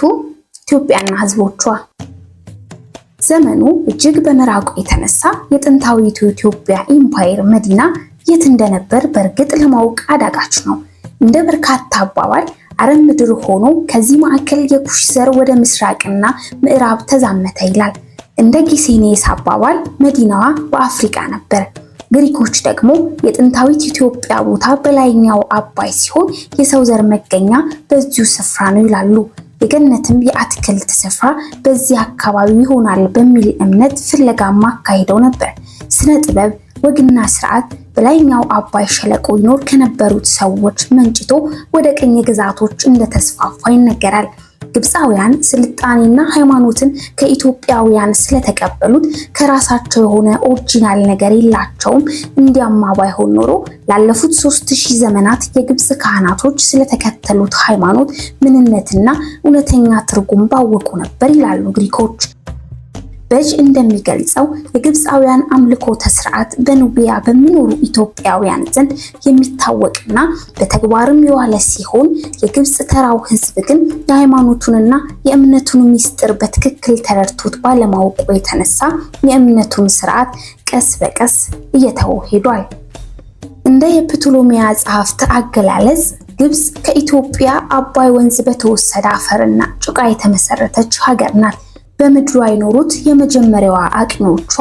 2፣ ኢትዮጵያና ሕዝቦቿ። ዘመኑ እጅግ በመራቁ የተነሳ የጥንታዊቱ ኢትዮጵያ ኢምፓየር መዲና የት እንደነበር በእርግጥ ለማወቅ አዳጋች ነው። እንደ በርካታ አባባል አረብ ምድር ሆኖ ከዚህ ማዕከል የኩሽ ዘር ወደ ምስራቅና ምዕራብ ተዛመተ ይላል። እንደ ጊሴኔስ አባባል መዲናዋ በአፍሪካ ነበር። ግሪኮች ደግሞ የጥንታዊት ኢትዮጵያ ቦታ በላይኛው አባይ ሲሆን የሰው ዘር መገኛ በዚሁ ስፍራ ነው ይላሉ። የገነትም የአትክልት ስፍራ በዚህ አካባቢ ይሆናል በሚል እምነት ፍለጋማ አካሂደው ነበር። ስነ ጥበብ፣ ወግና ስርዓት በላይኛው አባይ ሸለቆ ይኖር ከነበሩት ሰዎች መንጭቶ ወደ ቅኝ ግዛቶች እንደተስፋፋ ይነገራል። ግብፃውያን ስልጣኔና ሃይማኖትን ከኢትዮጵያውያን ስለተቀበሉት ከራሳቸው የሆነ original ነገር የላቸውም። እንዲያማ ባይሆን ኖሮ ላለፉት 3000 ዘመናት የግብፅ ካህናቶች ስለተከተሉት ሃይማኖት ምንነትና እውነተኛ ትርጉም ባወቁ ነበር ይላሉ ግሪኮች። በጅ እንደሚገልጸው የግብፃውያን አምልኮተ ስርዓት በኑቢያ በሚኖሩ ኢትዮጵያውያን ዘንድ የሚታወቅና በተግባርም የዋለ ሲሆን የግብፅ ተራው ሕዝብ ግን የሃይማኖቱንና የእምነቱን ሚስጥር በትክክል ተረድቶት ባለማወቁ የተነሳ የእምነቱን ስርዓት ቀስ በቀስ እየተወው ሄዷል። እንደ የፕቶሎሚያ ጸሐፍት አገላለጽ ግብፅ ከኢትዮጵያ አባይ ወንዝ በተወሰደ አፈርና ጭቃ የተመሰረተች ሀገር ናት። በምድሯ የኖሩት የመጀመሪያዋ አቅኚዎቿ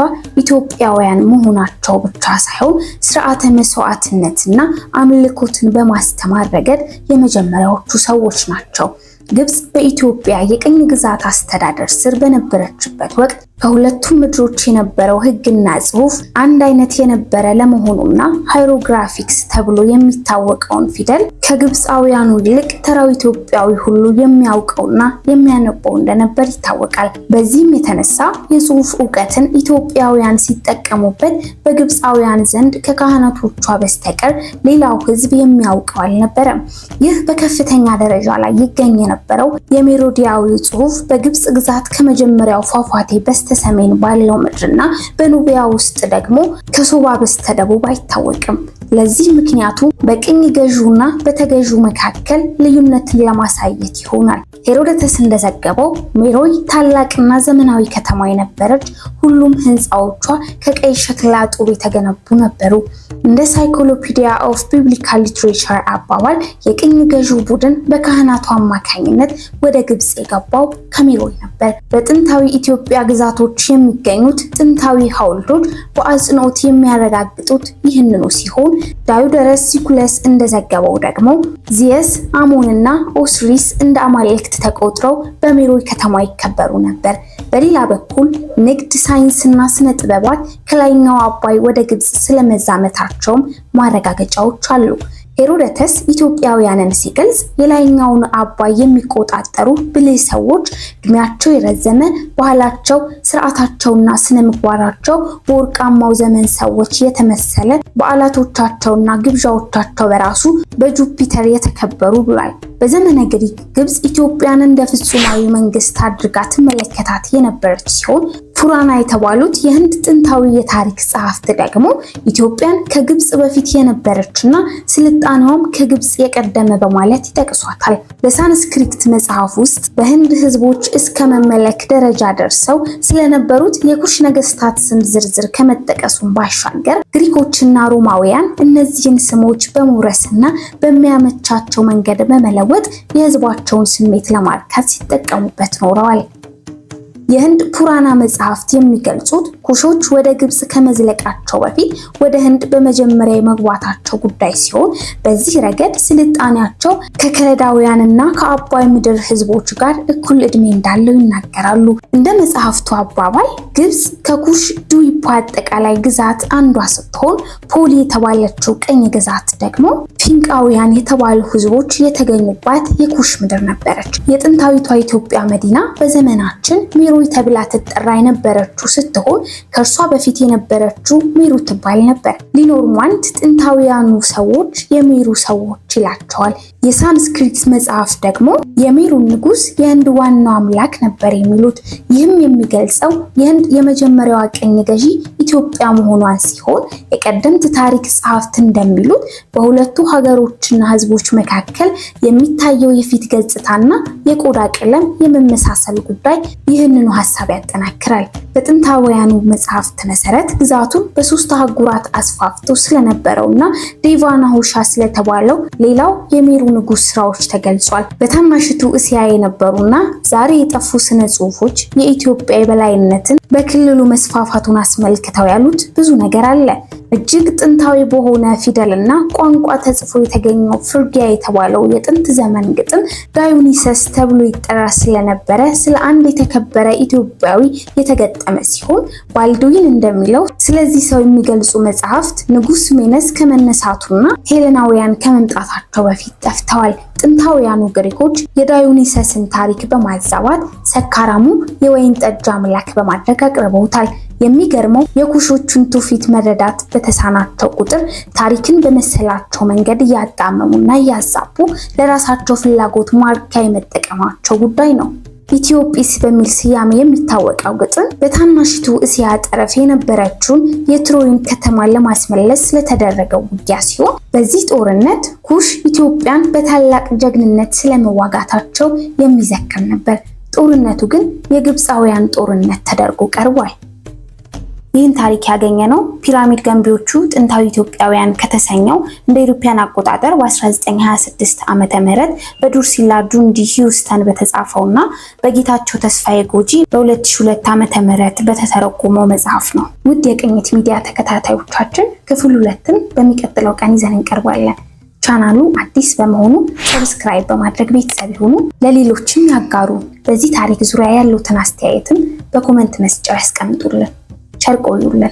ኢትዮጵያውያን መሆናቸው ብቻ ሳይሆን ስርዓተ መስዋዕትነትና አምልኮትን በማስተማር ረገድ የመጀመሪያዎቹ ሰዎች ናቸው። ግብፅ በኢትዮጵያ የቅኝ ግዛት አስተዳደር ስር በነበረችበት ወቅት ከሁለቱም ምድሮች የነበረው ሕግና ጽሑፍ አንድ አይነት የነበረ ለመሆኑና hieroglyphics ተብሎ የሚታወቀውን ፊደል ከግብፃውያኑ ይልቅ ተራው ኢትዮጵያዊ ሁሉ የሚያውቀውና የሚያነበው እንደነበር ይታወቃል። በዚህም የተነሳ የጽሑፍ እውቀትን ኢትዮጵያውያን ሲጠቀሙበት በግብፃውያን ዘንድ ከካህናቶቿ በስተቀር ሌላው ሕዝብ የሚያውቀው አልነበረም። ይህ በከፍተኛ ደረጃ ላይ ይገኝ የነበረው የሜሮዲያዊ ጽሑፍ በግብፅ ግዛት ከመጀመሪያው ፏፏቴ በስተሰሜን ባለው ምድርና በኑቢያ ውስጥ ደግሞ ከሶባ በስተደቡብ አይታወቅም። ለዚህ ምክንያቱ በቅኝ ገዢውና በተገዢው መካከል ልዩነትን ለማሳየት ይሆናል። ሄሮዶተስ እንደዘገበው ሜሮይ ታላቅና ዘመናዊ ከተማ የነበረች፣ ሁሉም ህንፃዎቿ ከቀይ ሸክላ ጡብ የተገነቡ ነበሩ። እንደ Encyclopedia of Biblical Literature አባባል የቅኝ ገዢው ቡድን በካህናቱ አማካኝነት ወደ ግብፅ የገባው ከሜሮይ ነበር። በጥንታዊ ኢትዮጵያ ግዛቶች የሚገኙት ጥንታዊ ሐውልቶች በአጽንኦት የሚያረጋግጡት ይህንኑ ሲሆን ዳዮደረስ ሲኩለስ እንደዘገበው ደግሞ ዚየስ፣ አሞንና ኦስሪስ እንደ አማልክት ተቆጥረው በሜሮይ ከተማ ይከበሩ ነበር። በሌላ በኩል ንግድ፣ ሳይንስና ስነ ጥበባት ከላይኛው አባይ ወደ ግብፅ ስለመዛመታቸውም ማረጋገጫዎች አሉ። ሄሮዶተስ ኢትዮጵያውያንን ሲገልጽ የላይኛውን አባይ የሚቆጣጠሩ ብልህ ሰዎች፣ እድሜያቸው የረዘመ፣ ባህላቸው፣ ስርዓታቸውና ስነ ምግባራቸው በወርቃማው ዘመን ሰዎች የተመሰለ፣ በዓላቶቻቸውና ግብዣዎቻቸው በራሱ በጁፒተር የተከበሩ ብሏል። በዘመነ ግሪክ ግብፅ ኢትዮጵያን እንደ ፍጹማዊ መንግስት አድርጋ ትመለከታት የነበረች ሲሆን ፑራና የተባሉት የህንድ ጥንታዊ የታሪክ ጸሐፍት ደግሞ ኢትዮጵያን ከግብፅ በፊት የነበረችና ስልጣኔዋም ከግብፅ የቀደመ በማለት ይጠቅሷታል። በሳንስክሪት መጽሐፍ ውስጥ በህንድ ህዝቦች እስከ መመለክ ደረጃ ደርሰው ስለነበሩት የኩሽ ነገስታት ስም ዝርዝር ከመጠቀሱም ባሻገር ግሪኮችና ሮማውያን እነዚህን ስሞች በመውረስና በሚያመቻቸው መንገድ በመለወጥ የህዝባቸውን ስሜት ለማርካት ሲጠቀሙበት ኖረዋል። የህንድ ፑራና መጽሐፍት የሚገልጹት ኩሾች ወደ ግብፅ ከመዝለቃቸው በፊት ወደ ህንድ በመጀመሪያ የመግባታቸው ጉዳይ ሲሆን በዚህ ረገድ ስልጣኔያቸው ከከለዳውያንና ከአባይ ምድር ህዝቦች ጋር እኩል ዕድሜ እንዳለው ይናገራሉ። እንደ መጽሐፍቱ አባባል ግብፅ ከኩሽ ድዊፓ አጠቃላይ ግዛት አንዷ ስትሆን ፖሊ የተባለችው ቅኝ ግዛት ደግሞ ፊንቃውያን የተባሉ ህዝቦች የተገኙባት የኩሽ ምድር ነበረች። የጥንታዊቷ ኢትዮጵያ መዲና በዘመናችን ሜሮይ ተብላ ትጠራ የነበረችው ስትሆን ከእርሷ በፊት የነበረችው ሜሩ ትባል ነበር። ሊኖርማንድ ጥንታውያኑ ሰዎች የሜሩ ሰዎች ይላቸዋል። የሳንስክሪት መጽሐፍ ደግሞ የሜሩን ንጉስ የህንድ ዋናው አምላክ ነበር የሚሉት። ይህም የሚገልጸው የህንድ የመጀመሪያዋ ቅኝ ገዢ ኢትዮጵያ መሆኗን ሲሆን የቀደምት ታሪክ ጸሐፍት እንደሚሉት በሁለቱ ሀገሮችና ህዝቦች መካከል የሚታየው የፊት ገጽታና የቆዳ ቀለም የመመሳሰል ጉዳይ ይህንኑ ሀሳብ ያጠናክራል። በጥንታውያኑ መጽሐፍት መሰረት ግዛቱን በሶስት አህጉራት አስፋፍቶ ስለነበረውና ዴቫናሆሻ ስለተባለው ሌላው የሜሩ ንጉስ ስራዎች ተገልጿል። በታናሽቱ እስያ የነበሩና ዛሬ የጠፉ ስነ ጽሁፎች የኢትዮጵያ የበላይነትን በክልሉ መስፋፋቱን አስመልክተው ያሉት ብዙ ነገር አለ። እጅግ ጥንታዊ በሆነ ፊደልና ቋንቋ ተጽፎ የተገኘው ፍርጊያ የተባለው የጥንት ዘመን ግጥም ዳዮኒሰስ ተብሎ ይጠራ ስለነበረ ስለ አንድ የተከበረ ኢትዮጵያዊ የተገጠመ ሲሆን ባልድዊን እንደሚለው ስለዚህ ሰው የሚገልጹ መጽሐፍት ንጉስ ሜነስ ከመነሳቱና ሄለናውያን ከመምጣታቸው በፊት ጠፍተዋል። ጥንታውያኑ ግሪኮች የዳዮኒሰስን ታሪክ በማዛባት ሰካራሙ የወይን ጠጅ አምላክ በማድረግ አቅርበውታል። የሚገርመው የኩሾቹን ትውፊት መረዳት በተሳናቸው ቁጥር ታሪክን በመሰላቸው መንገድ እያጣመሙና እያዛቡ ለራሳቸው ፍላጎት ማርኪያ የመጠቀማቸው ጉዳይ ነው። ኢትዮጲስ በሚል ስያሜ የሚታወቀው ግጥም በታናሽቱ እስያ ጠረፍ የነበረችውን የትሮይን ከተማ ለማስመለስ ስለተደረገው ውጊያ ሲሆን በዚህ ጦርነት ኩሽ ኢትዮጵያን በታላቅ ጀግንነት ስለመዋጋታቸው የሚዘክር ነበር። ጦርነቱ ግን የግብፃውያን ጦርነት ተደርጎ ቀርቧል። ይህን ታሪክ ያገኘነው ፒራሚድ ገንቢዎቹ ጥንታዊ ኢትዮጵያውያን ከተሰኘው እንደ ኢትዮጵያን አቆጣጠር በ1926 ዓመተ ምህረት በድሩሲላ ጁንዲ ሂውስተን በተጻፈውና በጌታቸው ተስፋዬ ጎጂ በ2002 ዓመተ ምህረት በተተረጎመው መጽሐፍ ነው። ውድ የቅኝት ሚዲያ ተከታታዮቻችን ክፍል ሁለትን በሚቀጥለው ቀን ይዘን እንቀርባለን። ቻናሉ አዲስ በመሆኑ subscribe በማድረግ ቤተሰብ ይሁኑ፣ ለሌሎችም ያጋሩ። በዚህ ታሪክ ዙሪያ ያሉትን አስተያየትም በ comment መስጫው ያስቀምጡልን። ቸር ቆዩልን።